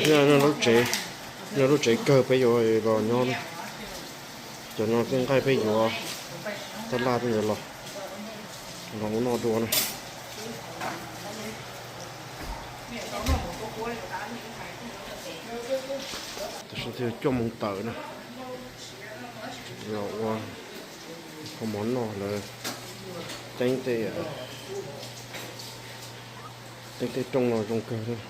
Nyob lub tsev, nyob lub tsev kawg peb yuav los nyob. Cov no tej nqaij peb yuav tab laj peb yuav los, los ua noj dua na. Tam sim no cuaj moos tawm na, los ua kho mov noj lawm. Teeb tej, teeb tej rooj no zoo kawg, rooj.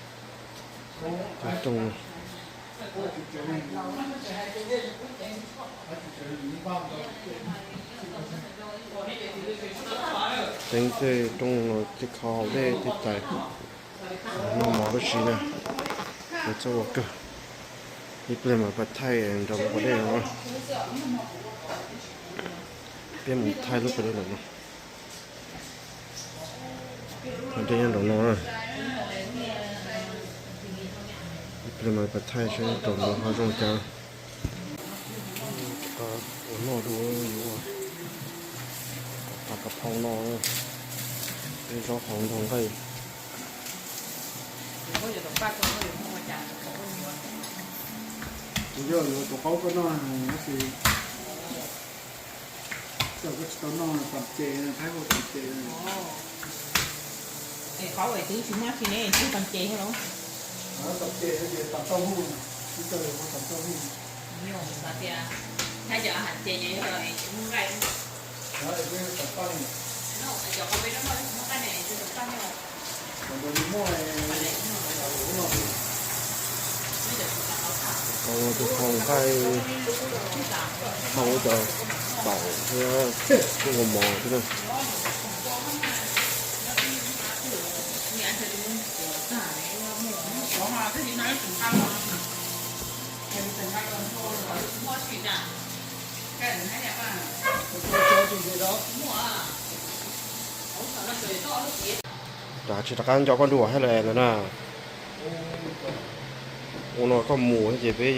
Teeb tej rooj no tej kho hauv dej tej tais, noj mov lub si na, yuav txhob ua kawg. Ib pliag mas pab thaij nrog mus ua dej no. Peb mus thaij lub pem lawm no. Dej nyob nraum no na. Ib pliag mas pab thaij saib nraum no ho zoo cas. Ua noj dua, yuav ua pab kav phau no, peb zaub hauv nrog nqaij. Kuv yog yuav tus qaub koj noj, tab sis koj tsis tau noj, tam ces, Thaib hu tam ces. Es qaub es twb tsis muaj dab tsi ne, twb tam ces thiab los? Tam ces no ces tam tauj huj, ib co yuav hu tam tauj huj. Yog xav tias Thaib cov ham ces ces yog muaj nqaij. Cov qaub peb no muaj nqaij ne, tam tauj huj. Qhov no tus hau nqaij, hau cov taum thiab kuj ua mov thiab na. Cas tsis rov qab nco koj dua thiab lawm ntawd na. Ua no koj mus thiab ces peb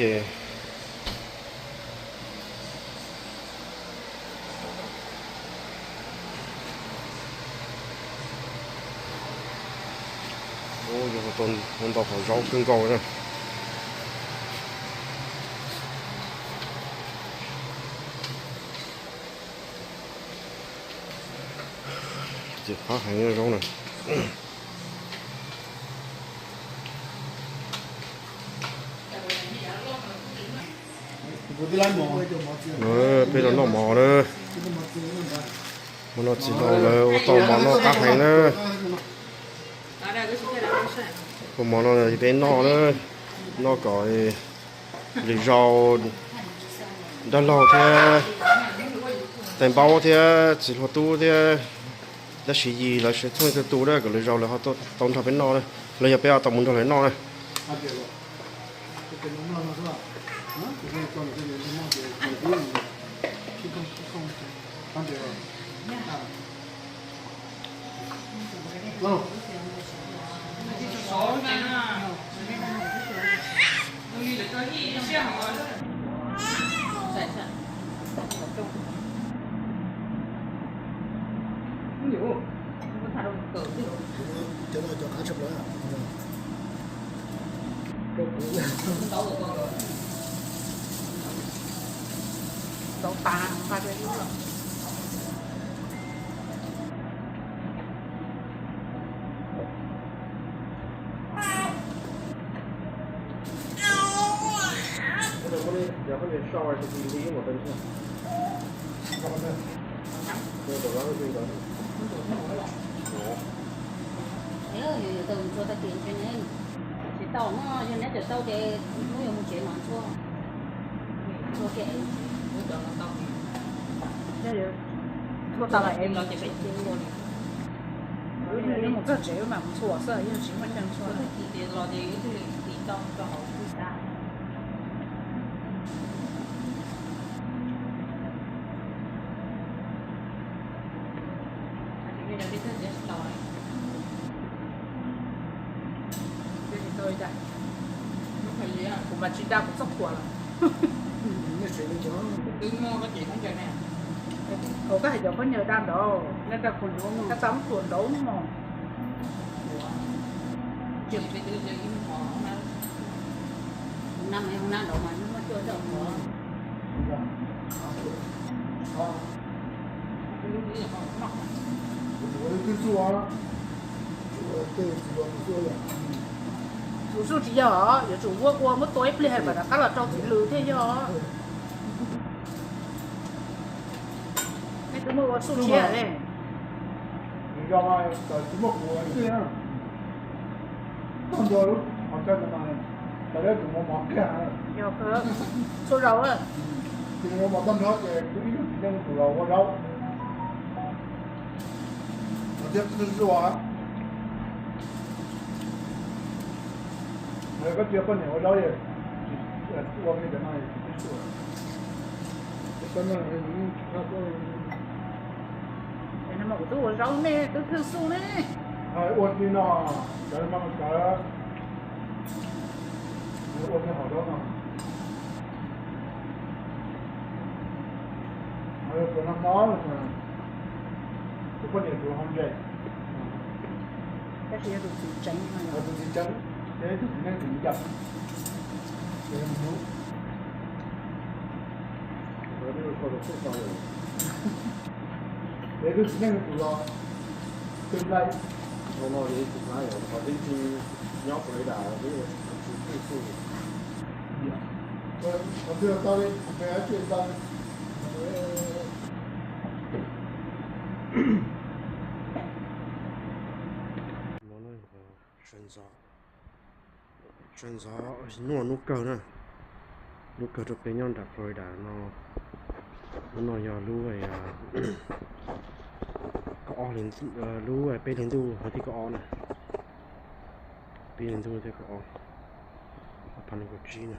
ces ua ntau qhov zaub kawg nkaus na. Ces qab heev zaub na. Peb los noj mov na. Ua no txiv hlau lawv ua tau mov noj qab heev na. Ua mov no peb noj na, noj kom lwm zaus dab laug thiab tais npaub thiab txiv hluas tub thiab dab Siv Yis lawv sawv txheej txhua tus na, kom lwm zaus lawv ho tau nrog peb noj na, los yog peb ho tau mus nrog lawv noj na. Tsis tau no, yog neb tseem tau ces kuv yuav mus tsev no ntxhua. Ntxhua tias, ntxhua tas los es mus txog tsev mam mus ntxhua xwb, yog tsis muaj chaw ntxhua. Kuv mas tsis da kuv txoj qhua los. Ua koj hais cov phooj ywg da nraud, koj tau muab qhuas nraud mog. Tsum zuj tsis yog, yuav tsum ua ua muab tua ib pliag mam rov qab los rau txiv lws thiaj yog. Nej twb muaj ua xuj tshiab ne. Tsis muaj kuv xwb na. Tag nrho lub hauv caij no mas, tas lawv tus mov mov kiag. Txhua zaus, tus mov mov tag nrho ces kuv ib tug txiv neej tus los ua zaub. Thiab zuj zuaj. Koj cia poj niam ua zaub, ua kiag cov no tsis tib suam. Kuv twb ua zaub ne, twb thwj xuj ne. Ua li no, cov no cov ua li hauv zaub no. Tus no no, tus poj niam tus hauv ntses. Tab sis yog tus txiv tseeb, tus txiv tseeb, ces tus txiv neej tus ncas. Es tus txiv neej tus los twg nplai, no no yog ib tug hlab yom, qhov tseeb tseeb nyob Florida twb ua tsis tau tsis txuj xwb. Qhov twg tau li, qhov twg tau li. Tshav ntxov, tshav ntxov, hnub no hnub kawg na, hnub kawg rau peb nyob nram Florida no. Hnub no yog lub, lub peb hlis ntuj hli thib kaum ob na, peb hlis ntuj thib kaum ob, ob phav nees nkaum tsib na.